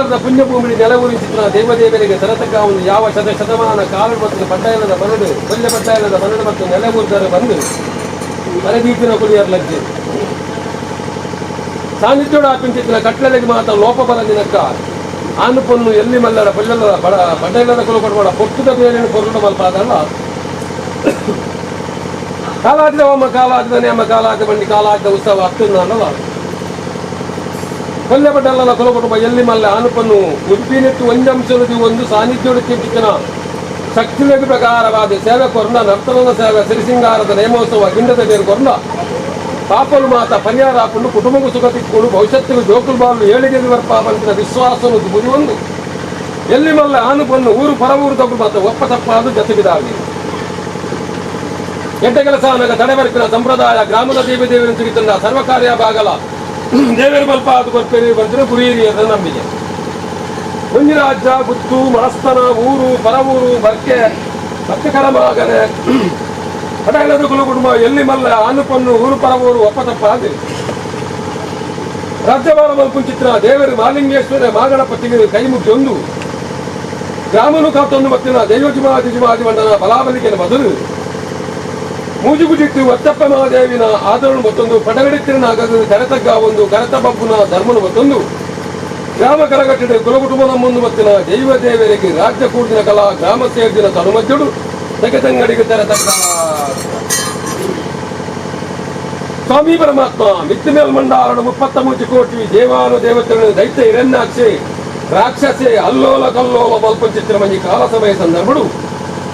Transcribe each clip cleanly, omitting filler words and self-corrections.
ತುಳುನಾಡದ ಪುಣ್ಯಭೂಮಿ ನೆಲವೂರಿಸಿದ ದೇವದೇವರಿಗೆ ತರತಕ್ಕ ಒಂದು ಯಾವ ಶತ ಶತಮಾನ ಕಾಲು ಮತ್ತು ಪಡ್ಡಾಯನದ ಬನಡು ಕೊಲ್ಯ ಪಡ್ಡಾಯನದ ಬನಡು ಮತ್ತು ನೆಲವೂರ್ದರು ಬಂದು ತಲೆದೀಪಿನ ಕುಡಿಯರ್ಲಜ್ಜೆ ಸಾನ್ನಿಧ್ಯೋಡು ಆಪಿಂಚಿತ್ತಿನ ಕಟ್ಲಲೆಗ್ ಮಾತ ಲೋಪ ಬರಂದಿನಕ್ಕ ಆನು ಪೊನ್ನು ಎಲ್ಲಿ ಮಲ್ಲಡ ಪೊಲ್ಲದ ಬಡ ಬಡ್ಡೈಲದ ಕುಲು ಕೊಡ್ಬೇಡ ಪೊತ್ತುದ ಬೇಲೆನು ಪೊರ್ಲು ಮಲ್ಪಾದಲ್ಲ. ಕಾಲಾದಿದ ಒಮ್ಮ ಕಾಲಾದಿದ ನೇಮ ಕಾಲಾದ ಬಂಡಿ ಕಾಲಾದಿದ ಉತ್ಸವ ಅತ್ತುಂದಲ್ಲ. ಕೊಲ್ಯ ಬಡ್ಡಲ್ಲ ಕುಲ ಕುಟುಂಬ ಎಲ್ಲಿ ಮಲ್ಲ ಆನುಪನ್ನು ಉಡುಪಿನೆಟ್ಟು ಒಂಜಂಶದ ಒಂದು ಸಾನ್ನಿಧ್ಯೋಡು ಚಿಂತಿನ ಶಕ್ತಿಲೆಗ್ ಪ್ರಕಾರವಾದ ಸೇವೆ ಕೊರ್ನ ನರ್ತನದ ಸೇವೆ ಸಿರಿಸಿಂಗಾರದ ನೇಮೋತ್ಸವ ಗಿಂಡದ ಬೇರು ಕೊರ್ನ ಪಾಪಲು ಮಾತ ಪರಿಹಾರ ಆಪುಂಡು, ಕುಟುಂಬಕ್ಕೂ ಸುಖ ತಿಕ್ಕೊಂಡು, ಭವಿಷ್ಯತ್ತಿಗೆ ಜೋಕುಲ್ ಬಾಲು ಏಳಿಗೆ ಬರ್ಪ ಬಂತಿನ ವಿಶ್ವಾಸನು ಒಂದು ಎಲ್ಲಿ ಮಲ್ಲ ಆನು ಪೊನ್ನು ಊರು ಪರವೂರು ತಗು ಮಾತ ಒಪ್ಪ ತಪ್ಪಾದು ಜತೆಗಿದಾಗಿ ಎಡ್ಡ ಕೆಲಸ ಅನಗ ತಡೆಬರ್ಪಿನ ಸಂಪ್ರದಾಯ ಗ್ರಾಮದ ದೇವಿ ದೇವರನ್ನು ಸಿಗುತ್ತಂದ ಸರ್ವಕಾರ್ಯ ಭಾಗಲ ದೇವರು ಬಲ್ಪ ಅದು ಬರ್ಪೇರಿ ಬಂದ್ರೆ ಗುರಿಯಿರಿ ಅದನ್ನು ನಂಬಿಕೆ. ಒಂಜಿ ರಾಜ್ಯ ಗುತ್ತು ಮನಸ್ತನ ಊರು ಪರವೂರು ಬರ್ಕೆ ಮತ್ತೆ ಕರಮಾಗನೆ ಪಟೇಲದ ಕುಲ ಕುಟುಂಬ ಎಲ್ಲಿ ಮಲ್ಲ ಆನುಪನ್ನು ಊರು ಪರವೂರು ಒಪ್ಪ ತಪ್ಪಾದು ರಾಜ್ಯಭಾರ ಮಲ್ಪುಂಚಿತ್ರ ದೇವರು ಮಾಲಿಂಗೇಶ್ವರ ಮಾಗಣಪತಿಗೆ ಕೈ ಮುಗಿಯೊಂದು ಗ್ರಾಮನು ಕಾತೊಂದು ಮತ್ತಿನ ದೈವಜುಮಾದಿ ಜುಮಾದಿ ಮಂಡನ ಬಲಾಬಲಿಕೆನ ಬದಲು ಮೂಜುಗುಜಿಟ್ಟು ಒತ್ತಪ್ಪ ಮಹಾದೇವಿನ ಆದರಣ ಮತ್ತೊಂದು ಪಟಗಡಿತ್ತಿನ ಕರೆತಗ್ಗ ಒಂದು ಕರೆತ ಬಬ್ಬುನ ಧರ್ಮನು ಮತ್ತೊಂದು ಗ್ರಾಮ ಕರಗಟ್ಟಿದ ಕುಲಕುಟುಂಬದ ಮುಂದು ಮತ್ತಿನ ದೈವ ದೇವರಿಗೆ ರಾಜ್ಯ ಕೂಡಿನ ಕಲಾ ಗ್ರಾಮ ಸೇರ್ದಿನ ತನುಮಧ್ಯಡು ತೆಗೆತಂಗಡಿಗೆ ತೆರತಕ್ಕ ಸ್ವಾಮಿ ಪರಮಾತ್ಮ ಮಿತ್ತು ಮೇಲ್ಮಂಡಾರಣ 33 ಕೋಟಿ ದೇವಾನು ದೇವತೆಗಳನ್ನು ದೈತ್ಯ ಹಿರಣ್ಯಾಕ್ಷಿ ರಾಕ್ಷಸೆ ಅಲ್ಲೋಲ ಕಲ್ಲೋಲ ಬಲ್ಪಂಚಿತ್ರ ಮಂಜಿ ಕಾಲ ಸಮಯ ಸಂದರ್ಭಡು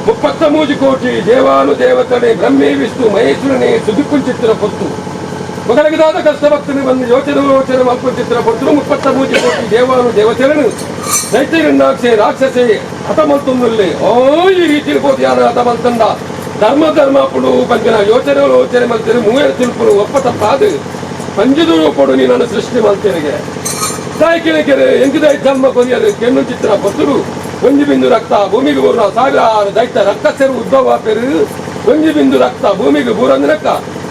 33 ಕೋಟಿ ದೇವಾನು ದೇವತನೆ ಬ್ರಹ್ಮೇ ವಿಷ್ಣು ಮಹೇಶ್ವರನೇ ಸುದಿಪ್ಪುಂಚಿತ್ರ ಪೊತ್ತು ಮೊದಲಿಗಿದಾದ ಕಷ್ಟ ಭಕ್ತನು ಬಂದು ಯೋಚನೆ ಯೋಚನೆ ಮಲ್ಪುಂಚಿತ್ರ ಪೊತ್ತು 33 ಕೋಟಿ ದೇವಾನು ದೇವತೆಗಳನ್ನು ದೈತ್ಯ ಹಿರಣ್ಯಾಕ್ಷಿ ರಾಕ್ಷಸೆ ಹತಮಲ್ತೊಂದುಲ್ಲೆ. ಓ ಈ ರೀತಿ ಕೋಟಿ ಯಾರ ಹತಮಲ್ತಂಡ ಧರ್ಮ ಧರ್ಮ ಪುಡು ಪಂಚನ ಯೋಚನೆ ಯೋಚನೆ ಮಲ್ತೇನೆ ಮೂವೇರು ತಿಳ್ಪುಡು ಒಪ್ಪ ತಪ್ಪಾದು ಪಂಜದು ಪೊಡು ನೀನನ್ನು ಸೃಷ್ಟಿ ಮಲ್ತೇನೆಗೆ ತಾಯಿ ಕೆರೆ ಎಂಕಿದಾಯಿ ಧರ್ಮ ಕೊರಿಯರು ಕೆಣ್ಣು ಚಿತ್ರ ಪೊತ್ತುಡು ಒಂಜಿ ಬಿಂದು ರಕ್ತ ಭೂಮಿಗೆ ಬೂರ್ನ ಸಾವಿರಾರು ದೈತ್ಯ ರಕ್ತಸರು ಉದ್ಭವ ಪೆರು ಒಂಜಿ ಬಿಂದು ರಕ್ತ ಭೂಮಿಗೆ ಬೂರಂದಿನಕ್ಕ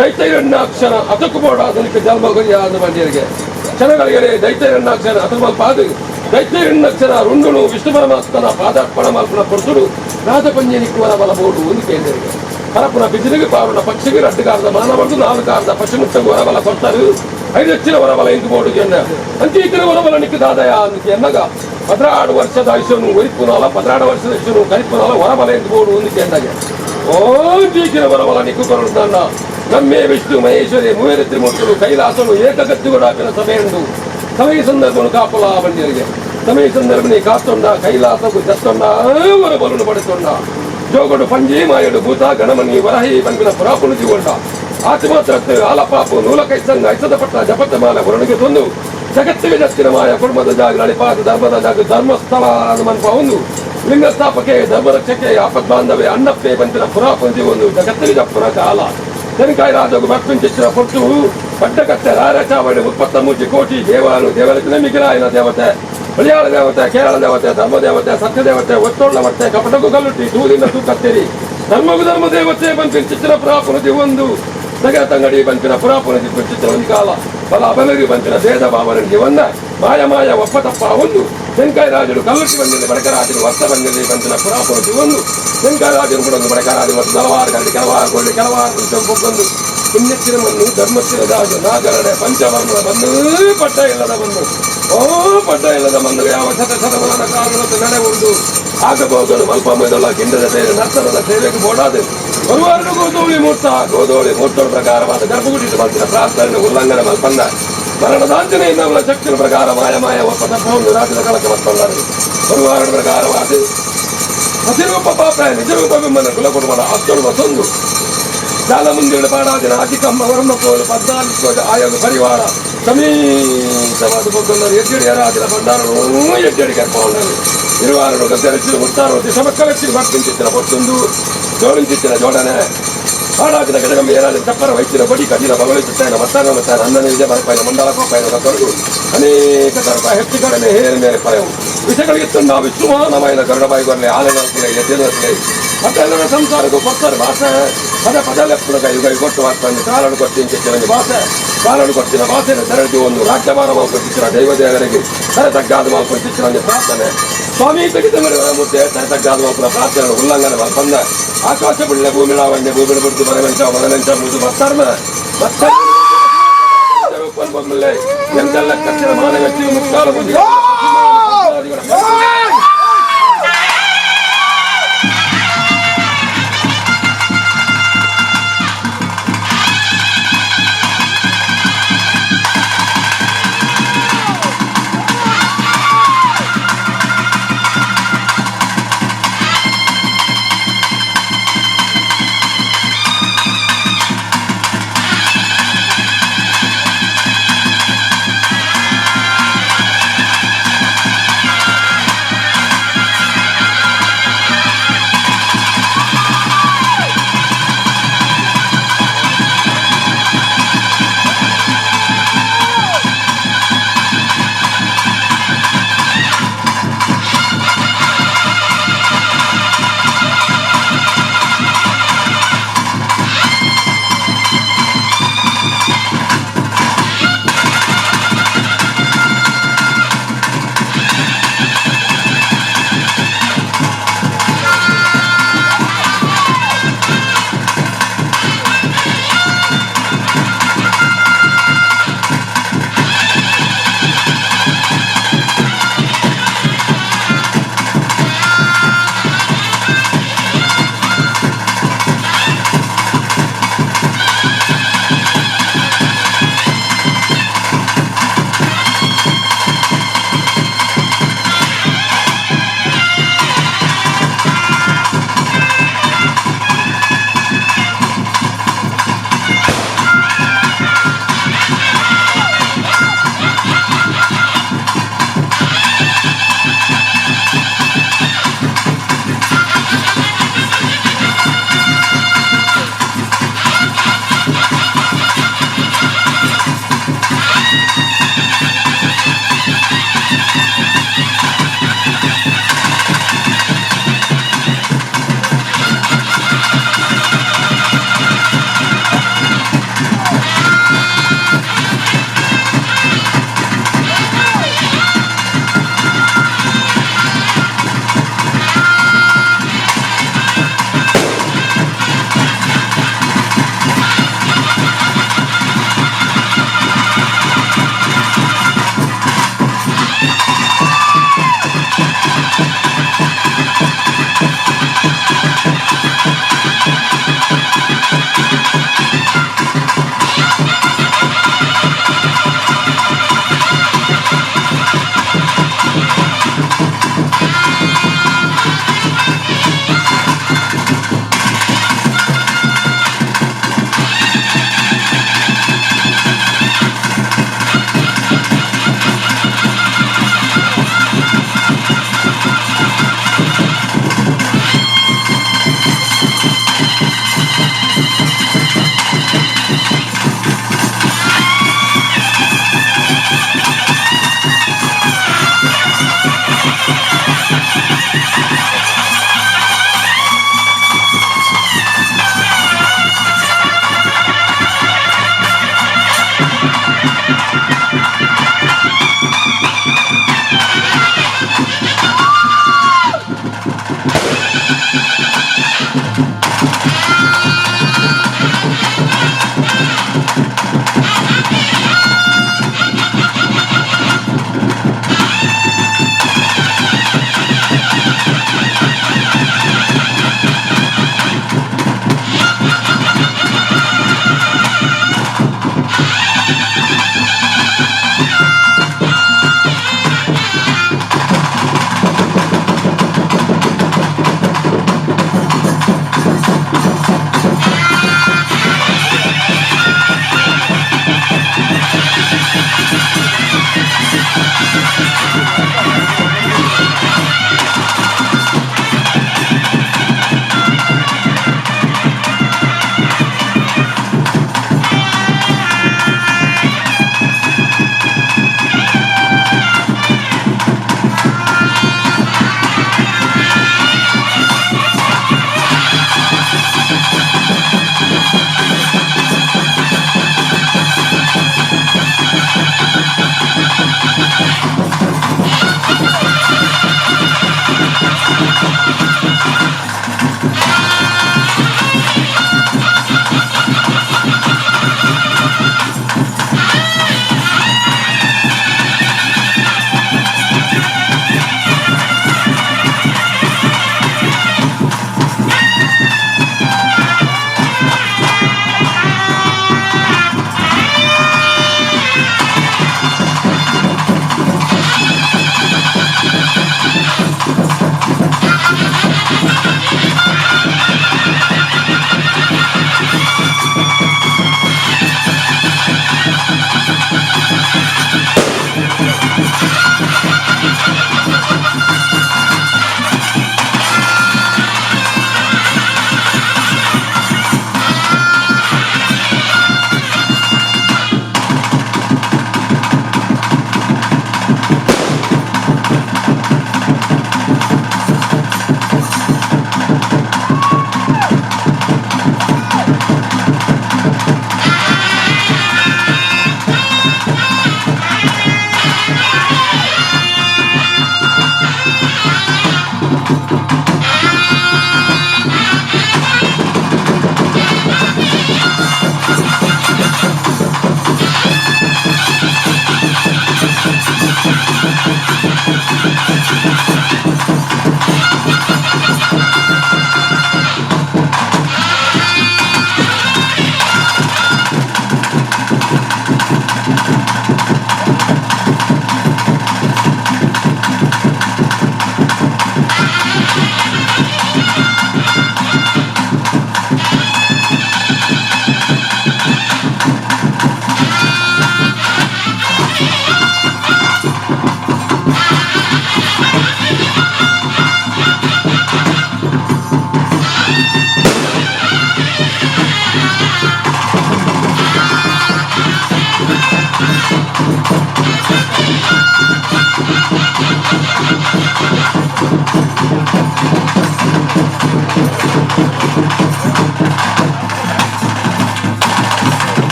ದೈತ್ಯ ಹಿರಣ್ಯಾಕ್ಷರ ಅದಕ್ಕೂ ಬೋಡ ಅದಕ್ಕೆ ಜನ್ಮ ಕೊರಿಯ ಅಂದ ಬಂದಿಯರಿಗೆ ಕ್ಷಣಗಳಿಗೆ ದೈತ್ಯ ಹಿರಣ್ಯಾಕ್ಷರ ಅತಮ ಪಾದು ದೈತ್ಯ ಹಿರಣ್ಯಾಕ್ಷರ ರುಂಡುನು ವಿಷ್ಣು ಪರಮಾತ್ಮನ ಪಾದಾರ್ಪಣ ಮಲ್ಪನ ಪೊರ್ತುಡು ರಾಜಪಂಜನಿಕ್ಕುವರ ಬಲ ಬೋಡು ಒಂದು ಕೇಂದ್ರಿಗೆ ಪರಪುನ ಬಿಸಿಲಿಗೆ ಪಾರುಣ ಪಕ್ಷಿಗೆ ರಡ್ಡು ಕಾರದ ಮಾನವರ್ದು ನಾಲ್ಕು ಕಾರದ ಪಶುಮುಟ್ಟగు ವರಬಲ ಕೊಡ್ತಾರೆ ಐದು ಹೆಚ್ಚಿನ ವರಬಲ ಇಂಕು ಬೋಡು ಚೆನ್ನ ಅಂಚೆ ಇತರ ವರಬಲ ನಿಕ್ಕು ದಾದಯ ಅಂತ ಎನ್ನಗ 12 ವರ್ಷದ ಆಯುಷ್ಯನು ಒರಿಪುನಾಲ 12 ವರ್ಷದ ಆಯುಷ್ಯನು ಕರಿಪುನಾಲ ವರಬಲ ಇಂಕು ಬೋಡು ಒಂದು ಕೆಂದಾಗೆ ಓ ಜೀಕಿನ ವರಬಲ ನಿಕ್ಕು ಕೊರಳುದನ್ನ ನಮ್ಮೇ ವಿಷ್ಣು ಮಹೇಶ್ವರಿ ಮೂವೇರು ತ್ರಿಮೂರ್ತಿಗಳು ಕೈಲಾಸನು ಏಕಗತ್ತಿಗೂಡಾಪಿನ ಸಭೆಯುಂಡು ಸಮಯ ಸಂದರ್ಭನು ಕಾಪುಲ ಬಂದಿರಿಗೆ ಸಮಯ ಸಂದರ್ಭನಿ ಕಾತೊಂಡ ಕೈಲಾಸకు ಜತ್ತೊಂಡ ವರಬಲನು ಪಡೆತೊಂಡ ಜೋಗಡು ಪಂಜಿ ಮಾಯಡು ಭೂತ ಗಣಮನಿ ವರಹಿ ಬಂಗಿನ ಪುರಾಪುನು ಜೀವಂಡ ಆತ್ಮಾತ್ರತ್ತು ಆಲಪಾಪು ನೂಲಕೈ ಸಂಘ ಐಸದ ಪಟ್ಟ ಜಪತ ಮಾಲ ಹೊರಣಿಗೆ ತಂದು ಜಗತ್ತಿಗೆ ಜತ್ತಿನ ಮಾಯ ಕುಟುಂಬದ ಜಾಗ ನಳಿಪಾದ ಧರ್ಮದ ಜಾಗ ಧರ್ಮಸ್ಥಳ ಮನ್ಪ ಒಂದು ಲಿಂಗ ಸ್ಥಾಪಕೆ ಧರ್ಮರಕ್ಷಕೆ ಆಪದ್ ಬಾಂಧವೆ ಅಣ್ಣಪ್ಪೆ ಬಂತಿನ ಪುರಾಪುನು ಜೀವೊಂದು ಜಗತ್ತಿಗೆ ಜಪ್ಪುನ ಕಾಲ ತೆನಕಾಯಿ ರಾಜಗು ಬರ್ಪಿಂಚಿನ ಪೊಟ್ಟು ಪಡ್ಡಕತ್ತೆ ರಾರಚಾವಳಿ 33 ಕೋಟಿ ದೇವಾನು ದೇವರ ಮಿಗಿಲಾಯಿನ ದೇವತೆ ಮಲಯಾಳ ದೇವತೆ ಕೇರಳ ದೇವತೆ ಧರ್ಮ ದೇವತೆ ಸತ್ಯ ದೇವತೆ ಒತ್ತೊಳ್ಳ ಬಟ್ಟೆ ಕಪಟಗೂ ಕಲ್ಲುಟ್ಟಿ ತೂರಿನ ತೂಕತ್ತೇರಿ ಧರ್ಮಗೂ ಧರ್ಮ ದೇವತೆ ಬಂಪಿನ ಚಿತ್ರ ಪುರಾಪುನ ಒಂದು ಸಗರ ತಂಗಡಿ ಬಂಪಿನ ಪುರಾಪುನ ಚಿತ್ರ ಒಂದು ಕಾಲ ಬಲ ಅಬಲರಿ ಬಂಪಿನ ಭೇದ ಭಾವನ ಜೀವನ ಮಾಯ ಮಾಯ ಒಪ್ಪ ತಪ್ಪ ಒಂದು ತೆಂಕಾಯಿ ರಾಜರು ಕಲ್ಲುಟ್ಟಿ ಬಂದಿಲ್ಲ ಬಡಕರಾಜರು ವರ್ಷ ಬಂದಿಲ್ಲ ಬಂಪಿನ ಪುರಾಪುನ ಒಂದು ತೆಂಕಾಯಿ ರಾಜರು ಕೂಡ ಒಂದು ಬಡಕರಾಜರು ಮತ್ತು ಹಲವಾರು ಗಂಟೆ ಕೆಲವಾರು ಕೊಳ್ಳಿ ಕೆಲವಾರು ಬಂದು ಪುಣ್ಯತ್ತಿನ ಮಣ್ಣು ಧರ್ಮತ್ತಿನ ರಾಜ ನಾಗರಡೆ ಪಂಚವರ್ಣದ ಬಂದು ಪಟ್ಟ ಇಲ್ಲದ ಬಂದು ಓ ಪಟ್ಟ ಇಲ್ಲದ ಬಂದು ಯಾವ ಶತ ಶತಮಾನ ಕಾರಣದ ನಡೆ ಉಂಟು ಆಗಬಹುದು ಮಲ್ಪ ಮೊದಲ ಗಿಂಡದ ಬೇರೆ ನರ್ತನದ ಸೇವೆಗೆ ಬೋಡಾದು ಬರುವಾರು ಗೋಧೋಳಿ ಮೂರ್ತ ಗೋಧೋಳಿ ಮೂರ್ತದ ಪ್ರಕಾರವಾದ ಗರ್ಭಗುಡಿ ಬಂದಿನ ಪ್ರಾರ್ಥನೆ ಉಲ್ಲಂಘನೆ ಮಲ್ಪಂದ ಮರಣದಾಂಚನೆ ಅವಳ ಶಕ್ತಿಯ ಪ್ರಕಾರ ಮಾಯ ಮಾಯ ಒಪ್ಪ ತಪ್ಪವನ್ನು ರಾಜ್ಯದ ಕಳಕ ಮತ್ತೊಂದರು ಬರುವಾರ ಪ್ರಕಾರವಾದ ಹಸಿರೂಪ ಪಾಪ ನಿಜರೂಪ ಬಿಮ್ಮನ ಕುಲ ಕುಟುಂಬದ ಅತ್ತೊಳು ಮತ್ತೊಂದು ಜಾಲ ಮುಂದಿಡ ಪಾಡಾದಿನ ಅಧಿಕಮ್ಮ ವರ್ಮ ಪೋಲು 14 ಆಯೋಗ ಪರಿವಾರ ಸಮೀತವಾದ ಬೊಗ್ಗಲ್ಲರು ಎಡ್ಡೆಡಿ ಯಾರಾದಿನ ಭಂಡಾರನು ಎಡ್ಡೆಡಿ ಕರ್ಪೌಂಡರು ಇರುವಾರನು ಗದ್ದರಿಸಿದ ಮುತ್ತಾರು ದಿಶಮಕ್ಕಲಕ್ಷಿ ಬರ್ಪಿಂಚಿತ್ತಿನ ಪೊತ್ತೊಂದು ಜೋಡಿಂಚಿತ್ತಿನ ಜೋಡಣೆ ಪಾಡಾದಿನ ಗಜಗಂಬ ಏರಾದಿನ ಚಪ್ಪರ ವೈದ್ಯನ ಬಡಿ ಕದಿನ ಬಗಳಿ ಸುತ್ತಾಯನ ಮತ್ತಾನ ಮತ್ತಾನ ಅನ್ನ ನಿಜ ಬರಪಾಯನ ಮಂಡಲ ಕೋಪಾಯನ ತೊಡಗು ಅನೇಕ ತರಪ ಹೆಚ್ಚು ಕಡಿಮೆ ಹೇರಿ ಮೇಲೆ ಪರೆವು ವಿಷಗಳಿಗಿತ್ತುಂಡ ವಿಶ್ವಮಾನమైన ಗರುಡಬಾಯಿಗೊರ್ಲೆ ಆಲನಲ್ಪುಲೆ ಎದ್ದೆನಲ್ಪುಲೆ ಅತ್ತೆಲ್ಲರ ಸಂಸಾರಕ್ಕೂ ಕೊಡ್ತಾರೆ ಭಾಷೆ ಪದ ಪದ ಲೆಪ್ಪುನಗ ಯುಗ ಯುಗೊಟ್ಟು ವಾಸ್ತಂದು ಕಾಲಡು ಕೊಟ್ಟಿಂಚಿನ ಭಾಷೆ ಕಾಲಡು ಕೊಟ್ಟಿನ ಭಾಷೆನ ತೆರಳಿದು ಒಂದು ರಾಜ್ಯಭಾರ ಮಲ್ಪಂಚಿನ ದೈವದೇವರಿಗೆ ತರೆ ತಗ್ಗಾದ ಮಲ್ಪಂಚಿನ ಪ್ರಾರ್ಥನೆ. ಸ್ವಾಮಿ ತೆಗೆದ ಮುದ್ದೆ ತರೆ ತಗ್ಗಾದ ಮಲ್ಪನ ಪ್ರಾರ್ಥನೆ ಉಲ್ಲಂಘನೆ ಮಲ್ಪಂದ ಆಕಾಶ ಬಿಳ್ಳೆ ಭೂಮಿ ಲಾವಣ್ಯ ಭೂಮಿ ಬಿಡ್ದು ಮರವೆಂಚ ಮರವೆಂಚ ಮುದು ಮತ್ತರ್ಮ ಮತ್ತರ್ಮ ಎಂತೆಲ್ಲ ಕಚ್ಚಿನ ಮಾನವೆಚ್ಚಿ ಮುಕ್ಕಾಲು ಬುದ್ಧಿ.